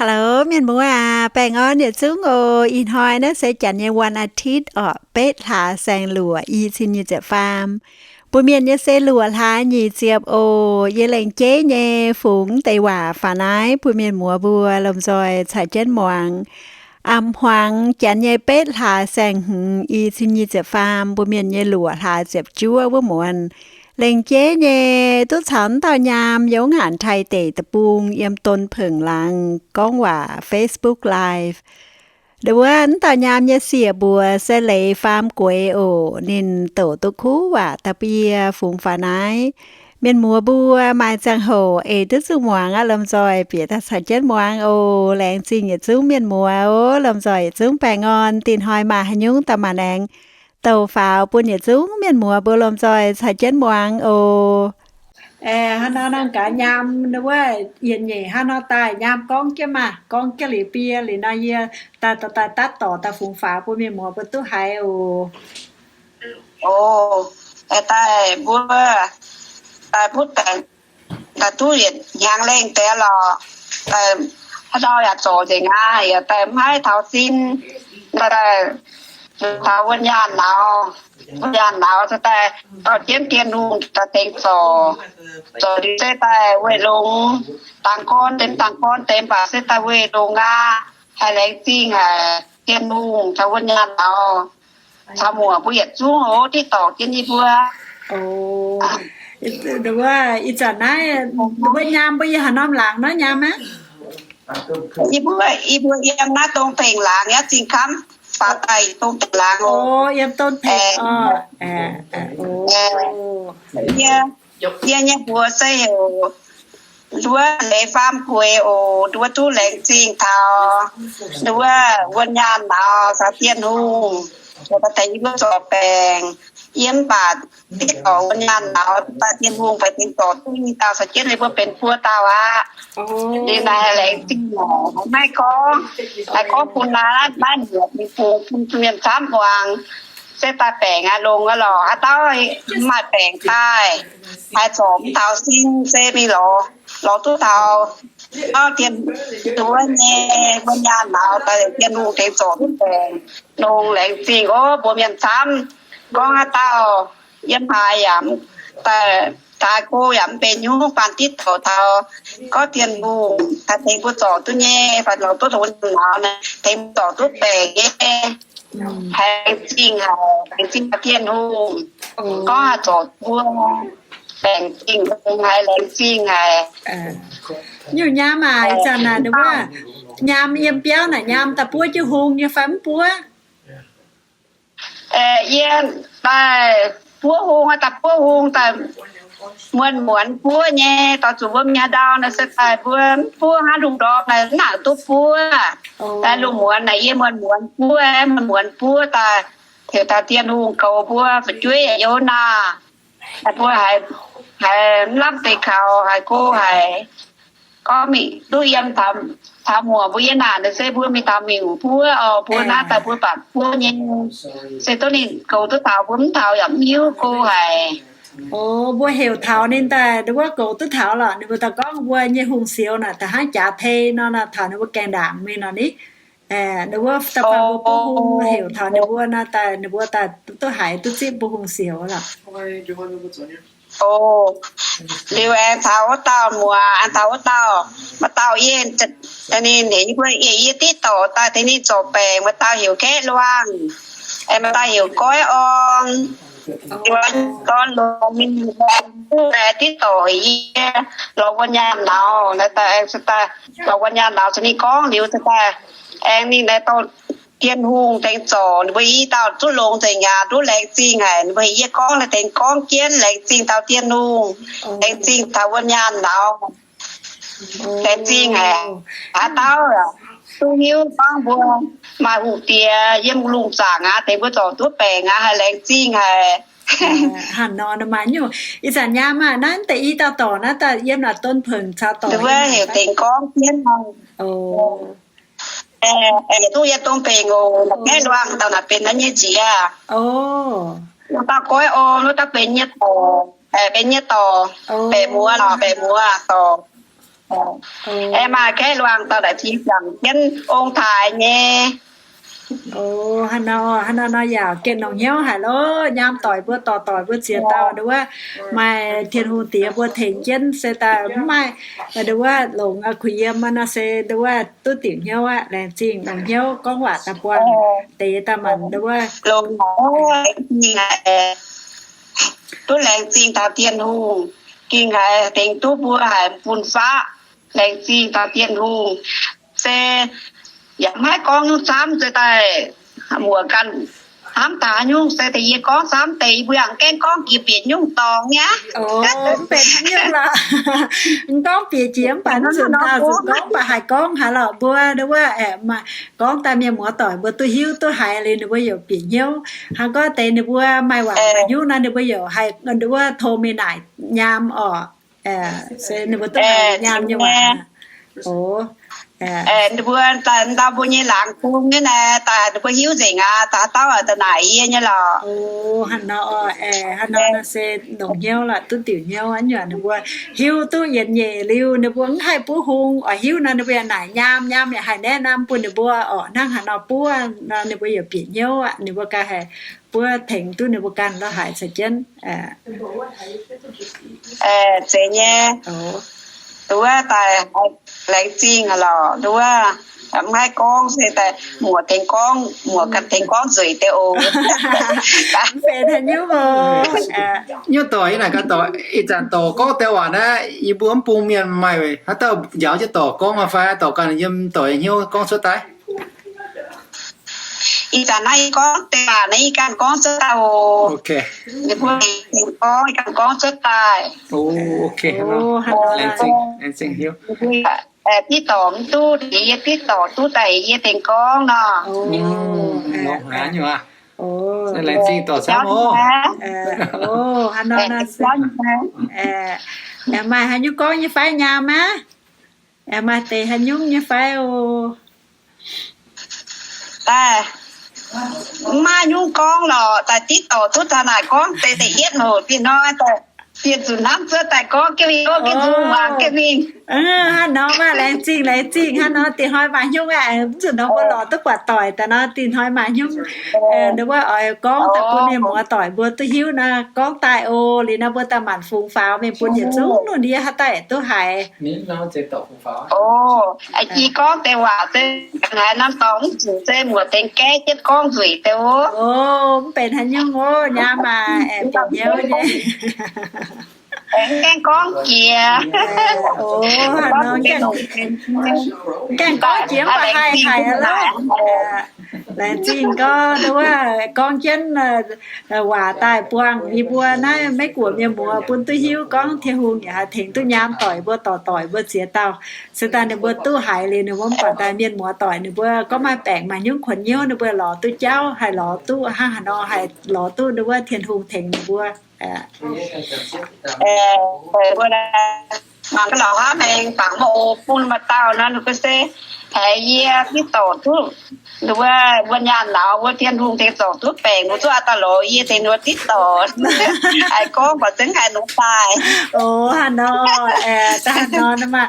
Hello, mienh muoz aac, baengh orn yietc zungv oc. Ih hnoi naaiv se janx nyei วันอาทิตย์ orqc, betv hlaax saeng-luoqc, i cin nyic ziepc faam. Mbuo mienh nyei se luoqc hlaax nyic ziepc oc. Yie lengc jeiv nyei fungx deix waac faaux naaiv bun mienh muoz mbuo lomh nzoih caux jienv muangx. A'hmuangx janx nyei betv hlaax saeng-hmz, i cin nyic ziepc faam, mbuo mienh nyei luoqc hlaax ziepc juov wuov muonz. Lengc jeiv nyei duqv caux wuov dauh nyaam yiem wuov ngaanc Taiv deic-bung yiem Don Peungc laangz gorngv waac Facebook Live. Nduov wuov dauh nyaam nyei sieqv mbuox se Leiz Faam Gueix oc. Ninh douc duqv kuv waac da'bie fungx faaux naaiv. Mienh muoz mbuo maaih ziangh hoc eix duqv zuqc muangx aqv, lomh nzoih bieqc daaih caux jienv muangx oc. Laengz zingh yietc zungv mienh muoz oc. Lomh nzoih yietc zungv baengh orn, dinh hnoi maaih haaix nyungc daaih maanc aengx douc faaux bun yietc zungv mienh muoz mbuo lomh nzoih caux jienv muangx oc. Hnangv nor nangh gaax nyaam wuov yietc nyeic hnangv nor daaih nyaam gorngv jienv maah, gorngv jienv liuz bie liuz nor yie daaih daaih daaih daaih dorc daaih fungx faaux bun mienh muoz mbuo duqv haiz oc. Oc, daaih mbuo daaih butv daaih duqv yietc hnyangx lengh deix lorqc. Daaih haaix dauh yaac zorc nzengc aqv, yaac daaih maiv taux sin, daaih taux wuonh nyaanh lauz, wuonh nyaanh lauz se daaih dorh jienv Tin-Hungh daaih tengx zorc. Zorc liuz se daaih weih longx, dangx gorn deix dangx gorn deix mv baac se daaih weih longx aqv. Haih laengz zingh haic Tin-Hungh caux wuonh nyaanh lauz caux muoc mbuo yietc zungv oc, diqc dorc jienv yie mbuo. Wuov ih zanc naaiv wuov nyaam mbuo yiem haaix norm laangz naaiv nyaam aqv? Yie mbuo, yie mbuo yiem naaiv Dong Pengh laangz aqv, zingh kamv faaux daaih Dong Pengh laangz oc. Yiem Dong Pengh oc. Yie, yie nyei mbuox se heuc nduov Leiz Faam Gueix oc. Nduov duqv laengz zingh taux nduov wuonh nyaanh lauz caux Tin-Hungh daaih tengx yie mbuo zorc baengc. Yie mv baac diqc dorc wuonh nyaanh lauz daaih Tin-Hungh fai tengx zorc duqv nyei dauh caux jienv ninh mbuo benx buo dauh aqv. Liuz naaiv laengz zingh oc. Maiv gorngv, maiv gorngv bun naaiv, maiv nyuoqc mingh bungx bun mienh camv muangx. Se daaih baengc aqv, longx aqv lorqc. Haaix dauh mv maaih baengc daaih, haih zorc mv taux sin se mingh lorz, lorz duqv taux Tin-Hungh nduov nyei wuonh nyaanh lauz daaih Tin-Hungh tengx zorc duqv baengc. Longx laengz zingh oc. Mbuo mienh camv gorngv haaix dauh yiem haaix yaac mv daaih, taaix go yaac mv benx nyungc, baan diqv dorc taux gorngv Tin-Hungh daaih tengx mbuo zorc duqv nyei, fai lorz duqv wuonh nyaanh lauz naaic tengx mbuo zorc duqv baengc nyei. Haih laengz zingh haic, laengz zingh Tin-Hungh gorngv haih zorc mbuo baengc zingh, haih laengz zingh haic. Nyungc nyaam aac, ih zanc naaic wuov nyaam yiem biauv naaic nyaam daaih buov jienv hung nyei fai mv buov? Yie daaih buov hung, daaih buov hung daaih muonz muonz buov nyei. Dorh zuqc mbuo mienh ndau naaic se daaih mbuo mv buov hnangv lungh ndorm naaic mv nangc duqv buov. Daaih lungh muonz naaic yie muonz muonz buov, muonz muonz buov daaih heuc taux Tin-Hungh goux mbuo fu'jueiv yaac yiem naaic. Mbuo haiz, haiz mv lamh deix kaux, haiz go haic. Gorngv mingh duqv yiem taux muoc mbuo yiem naaic se mbuo mingh taux miuc buov oc, mbuo naaiv daaih mbuo baac buov nyei. Se duqv ninh goux duqv taux mbuo mv taux yaac mv hiuv go haic. Mbuo heuc taux ninh daaih, ninh mbuo goux duqv taux lorqc, ninh mbuo daaih gorngv mbuo nyei hungh sioux naaic daaih hnangv jaax tei nor, naaiv taux ninh mbuo gaengh ndaangc mingh nor ni. Ninh mbuo daaih baac mbuo buov hung heuc taux ninh mbuo naaiv daaih, ninh mbuo daaih duqv haiz duqv zipv mbuo hungh sioux lorqc. Liuz aengx taux wuov dauh muoc, aengx taux wuov dauh, maaih dauh yie, ninh heuc yie mbuo, yie, yie diqv dorc daaih tengx ninh zorc baengc, maaih dauh heuc Kaeqv Luangh, aengx maaih dauh heuc Goiv Orng. Liuz dorn longx mingh, diqv dorc heuc yie lorz wuov nyaanh lauz, naaiv daaih aengx se daaih lorz wuov nyaanh lauz caux ninh gorngv liuz se daaih aengx ninh naaiv dorh Tin-Hungh tengx zorc, ninh mbuo i dauh duqv longx nzengc aqv, duqv laengz zingh haic. Ninh mbuo heuc yie gorngv naaiv deix gorngv jienv laengz zingh taux Tin-Hungh, laengz zingh taux wuov nyaanh lauz, laengz zingh haic. Haaix dauh duqv hiuv gorngv mbuo maaih hungh diex yiem lungh zaangc aqv, deix mbuo zorc duqv baengc aqv, haih laengz zingh haic. Hnangv nor maaih nyungc ih zanc nyaam aah, naaiv deix i dauh dorc naaiv daaih yiem naaic Don Pengh caux dorc wuov heuc dengx gorngv jienv. Yietc zungv yiem Dong Pengh oc, Kaeqv Luangh dauh naaic benx naaiv nyei nziex. Wuov dauh Goiv Orng, wuov dauh benx nyei dorc, benx nyei dorc, baeqc muoz lorqc, baeqc muoz dorc. Aengx maaih gaeqv luangh dauh naaic cingx jangx jienv ong-taaix nyei. Hnangv nor, hnangv nor nor yaac gengh longc hnyouv haic lorqc. Nyaam doic mbuo dorc doic mbuo ziex dauh nduov, maaih Tin-Hungh diex mbuo tengx jienv se daaih mv maaih nduov longc kuh yiem nor se nduov duqv diuc hnyouv aqv. Laengz zingh longc hnyouv gorngv waac daaih buangh deix daaih maanc nduov. Duqv laengz zingh taux Tin-Hungh, gengh haiz tengx duqv mbuo haic fun-faqv. Laengz zingh taux Tin-Hungh. Se yaac maiv gorngv nyungc camv se daaih muoc ganh hnamv taux haaix nyungc se daaih yie gorngv camv deix, yie mbuo yaac gaengh gorngv jiex bieqc nyungc dorngx nyei. Mv benx haaix nyungc lorqc. Mv gorngv bieqc jiex mv baac mv zuqc dauh zuqc gorngv, mv baac haih gorngv haaix lorqc mbuo nduov, gorngv daaih mienh muoz doic mbuo duqv hiuv duqv haiz liuz ninh mbuo yaac bieqc hnyouv. Hnangv gorngv deix ninh mbuo maaih waac maaih nyungc nor ninh mbuo yaac haih nduov tov mingh naaic nyaam orqc. Se ninh mbuo duqv haiz nyaam nyei waac. Ninh mbuo daaih ndau mbuo nyei laangz bung nyei naaic, daaih ninh mbuo hiuv nzengc aqv, daaih dauh daaih naaic yie nyei lorqc. Hnangv nor, hnangv nor nor se longc hnyouv lorqc, duqv diuc hnyouv nyei. Ninh mbuo hiuv duqv yietc nyeic liuz ninh mbuo mv haih buov hung oix hiuv nor ninh mbuo yaac naaic nyaam, nyaam yaac haih naeqv naam bun ninh mbuo orqc, hnangv haaix nor buov nor ninh mbuo yaac bieqc hnyouv aqv. Ninh mbuo ganh haih buov tengx duqv ninh mbuo ganh lorqc, haiz caux jienv. Zeiz nyei. Nduov daaih laengz zingh lorqc. Nduov mv haih gorngv se daaih muoc tengx gorngv, muoc ganh tengx gorngv nzueic deix oc. Mv benx haaix nyungc oc. Nyungc dorc yie naaic ganh dorc, ih zanc dorc gorngv deix waac naaiv yie mbuo mv bung mienh maaih haaix dauh njaaux jienv dorc gorngv fai dorc ganh yiem dorc nyei hnyouv gorngv cuotv daaih? Ih zanc naaiv yie gorngv deix waac naaiv yie ganh gorngv cuotv daaih oc. Ninh mbuo tengx gorngv yie ganh gorngv cuotv daaih. Diqv dorc mv duqv, yie diqv dorc duqv daaih yie tengx gorngv nor. Maaih haaix nyungc gorngv nyei fai nyaam aqv? Maaih deix haaix nyungc nyei fai oc? Daaih mv maaih nyungc gorngv lorqc, daaih diqv dorc duqv taux naaic gorngv deix deix yietv hoc dinh hnoi, daaih bieqc zuqc hnamv cuotv daaih gorngv jienv mingh, gorngv jienv nzung muangx jienv mingh. Hnangv nor maah, laengz zingh, laengz zingh. Hnangv nor dinh hnoi maaih nyungc aeqv, mv zuqc nor mbuo lorz duqv buatc doic daaih nor, dinh hnoi maaih nyungc nduov wuov oix gorngv daaih bun mienh muoz doic mbuo duqv hiuv nor, gorngv daaih oc. Liuz nor mbuo daaih maanc fungx faaux mingh bun yietc zungv ninh ndiev haaix dauh duqv haiz. Jiex gorngv deix waac se ga'naaiv norm dorngx mv zuqc se muoc tengx gaeqv jienv gorngv nzueic deix oc. Mv benx haaix nyungc oc, nyaam maah, aengx bieqc hnyouv nyei. Aengx gaengh gorngv jiex. Gaengh gorngv jiex mv baac haih haic aqv lorqc. Laengz zingh gorngv nduov wuov gorngv jienv waac daaih buangh yie mbuo naaiv Meiv Guoqv mienh muoz bun duqv hiuv gorngv Tin-Hungh yaac haih tengx duqv nyaam doic mbuo dorc doic mbuo ziex dauh. Se daaih ninh mbuo duqv haiz liuz ninh mbuo mv buatc daaih mienh muoz doic ninh mbuo gorngv maaih baengc maaih nyungc kuonx hnyouv ninh mbuo lorz duqv jauv, haih lorz duqv hnangv haaix nor haih lorz duqv nduov wuov Tin-Hungh tengx ninh mbuo. Mbuo mangc gaax lorz hnangv mengh bangc mv oc, bun maaih dauh nor ninh mbuo se haiz yie diqv dorc duqv nduov wuov, mbuo nyaanh lauz mbuo Tin-Hungh tengx zorc duqv baengc, ninh mbuo zuqc aav daaih lorz yie tengx ninh mbuo diqv dorc, haiz gorngv buatc zengv haiz nor daaih. Oc, haaix nor, daaih haaix nor maah.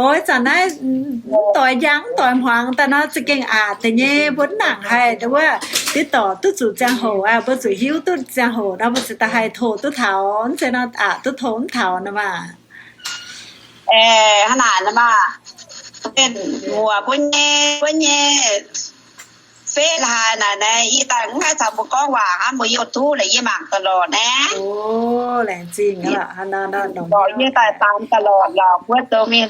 Oc, zanc naaiv mv doix njang mv doix hmuangx daaih nor za'gengh aqc deix nyei, mbuo mv nangc haic nduov wuov, diqv dorc duqv zuqc ziangh hoc aqv, mbuo zuqc hiuv duqv ziangh hoc nor mbuo ziouc daaih haih tov duqv taux, mv zeiz nor aqc duqv tov mv taux nor maah. Hnangv naaic nor maah, mienh muoc mbuo nyei, mbuo nyei Facebook haaix naaic naaiv, yie daaih mv haih caux mbuo gorngv waac hnangv, mbuo YouTube naaic yie mangc daaih lorqc naaiv. Laengz zingh, yie daaih dangx daaih lorqc lorqc, mbuo zoux mienh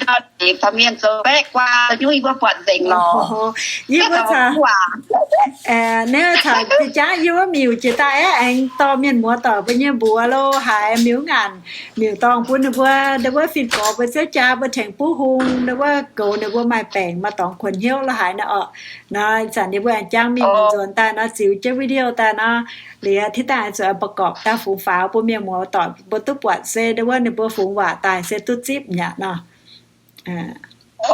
taux mienh zoux baeqv guaa nyungc yie mbuo buatc nzengc lorqc. Yie mbuo caux, naaiv caux jiex jaav yie wuov miuc jiex daaih aeqv, aengx dorh mienh muoz doic mbuo nyei mbuox lo haaix miuc ngaanc miuc dorngh bun ninh mbuo, ninh mbuo fin-gorx mbuo ziouv jaa mbuo tengx buov hung, ninh mbuo goux ninh mbuo maaih baengc maaih dorngx kuonx hnyouv lo haaix naaiv orqc. Nor zanc ninh mbuo aengx jangx mingh nzuonx daaih nor, ziux jienv video daaih nor, liuz tiv daaih zuqc ประกอบ daaih fungx faaux bun mienh muoz doic mbuo duqv buatc se ninh wuov ninh mbuo fungx waac daaih se duqv zipv nyaqc nor. O,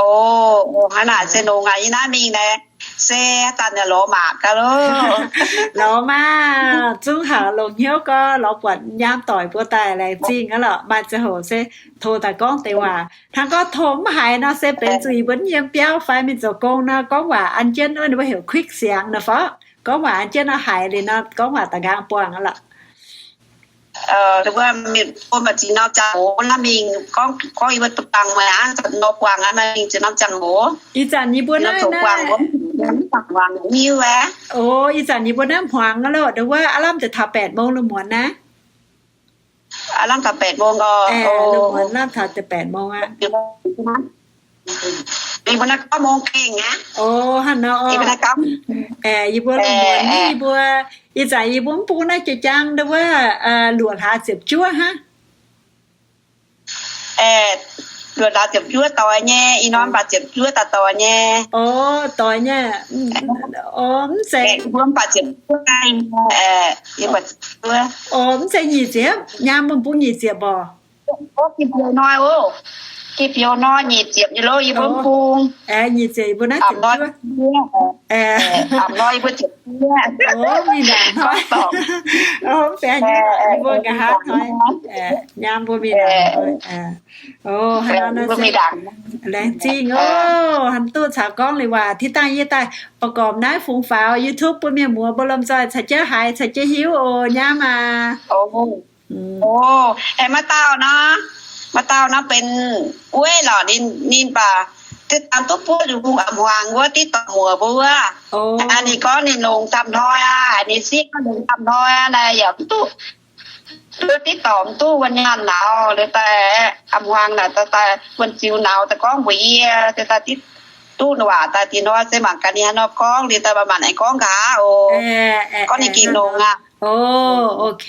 hnangv naaic se longx aqv. Yie naaiv mingh naaic se daaih lorz mangc gaax loh. Lorz maah, zungv haiz longx hnyouv gorngv lorz buatc nyaam doic mbuo daaih laengz zingh aqv lorqc. Maaih ziangh hoc se tov daaih gorngv deix waac. Hnangv gorngv tov mv haiz nor se benx zuqc yie mbuo yiem biauv fai mingh zoux gong nor gorngv waac an jienv wuov, ninh mbuo heuc quick siang nor fai? Gorngv waac an jienv nor haiz liuz nor gorngv waac da'nqaang buangh aqv lorqc. Mbuo maaih ziex norm ziangh hoc naaiv mingh gorngv, gorngv yie mbuo duqv buangh meih aqv, nor buangh aqv, mingh ziex norm ziangh hoc. Ih zanc yie mbuo naaiv, o, ih zanc yie mbuo naaiv hmuangx aqv loh, nduov wuov aav lamh deix taux แปดโมง lungh muonz naaiv. Aav lamh taux แปดโมง oc. Lungh muonz lamh taux deix แปดโมง aqv. Yie mbuo naaiv เก้าโมง gengh aqv. O, hnangv nor. Yie mbuo lungh muonz, yie mbuo, ih zanc yie mbuo mv bung naaiv jiex jaang nduov wuov, luoqc hlaax ziepc juov hnangv. Luoqc hlaax ziepc juov doix nyei, ih norm baac ziepc juov daaih doix nyei. O, doix nyei. O, mv zeiz, mv zeiz nyic ziepc, nyaam mbuo bung nyic ziepc oc. Gipv bioux nor, gipv bioux nor nyic ziepc nyei loh, yie mbuo mv bung. Nyic ziepc yie mbuo naaiv ziepc juov. O, mingh ndaangc hnoi. Mv benx, yie mbuo nqa'haav hnoi, nyaam mbuo mingh ndaangc hnoi. O, hnangv nor se laengz zingh oc. Hnangv duqv caux gorngv liuz waac, tiv dangh yie daaih ประกอบ naaiv fungx faaux YouTube bun mienh muoz mbuo lomh nzoih caux jienv haiz caux jienv hiuv oc, nyaam aac. O, aengx maaih dauh nor, maaih dauh nor benx gueiv lorqc, ninh, ninh baac ziex dangh duqv buov Yunh Hungh a'hmuangx wuov diqv dorngx muoc mbuo wuov. Ninh gorngv ninh longx camv hnoi aqv, ninh sieqv longx camv hnoi aqv naaic, yaac mv duqv, duqv diqv dorngx mv duqv wuov nyaanh nauz, liuz daaih a'hmuangx naaic daaih, daaih wuonh ziux nauz daaih gorngv mbuox yie, daaih, daaih diqv duqv waac daaih. Diex hnoi se mangc gaax ninh haaix nor gorngv, liuz daaih manc-manc aengx gorngv nqa'haav oc. Gorngv ninh gengh longx aqv. O, ok.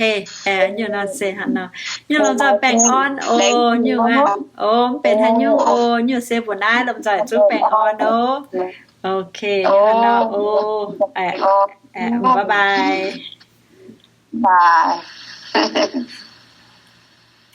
Nyungc nor se hnangv nor. Nyungc lomh nzoih baengh orn oc. Nyungc, o, mv benx haaix nyungc oc. Nyungc se mbuoqc naaiv lomh nzoih zungv baengh orn oc. Ok, hnangv nor oc. Bye bye.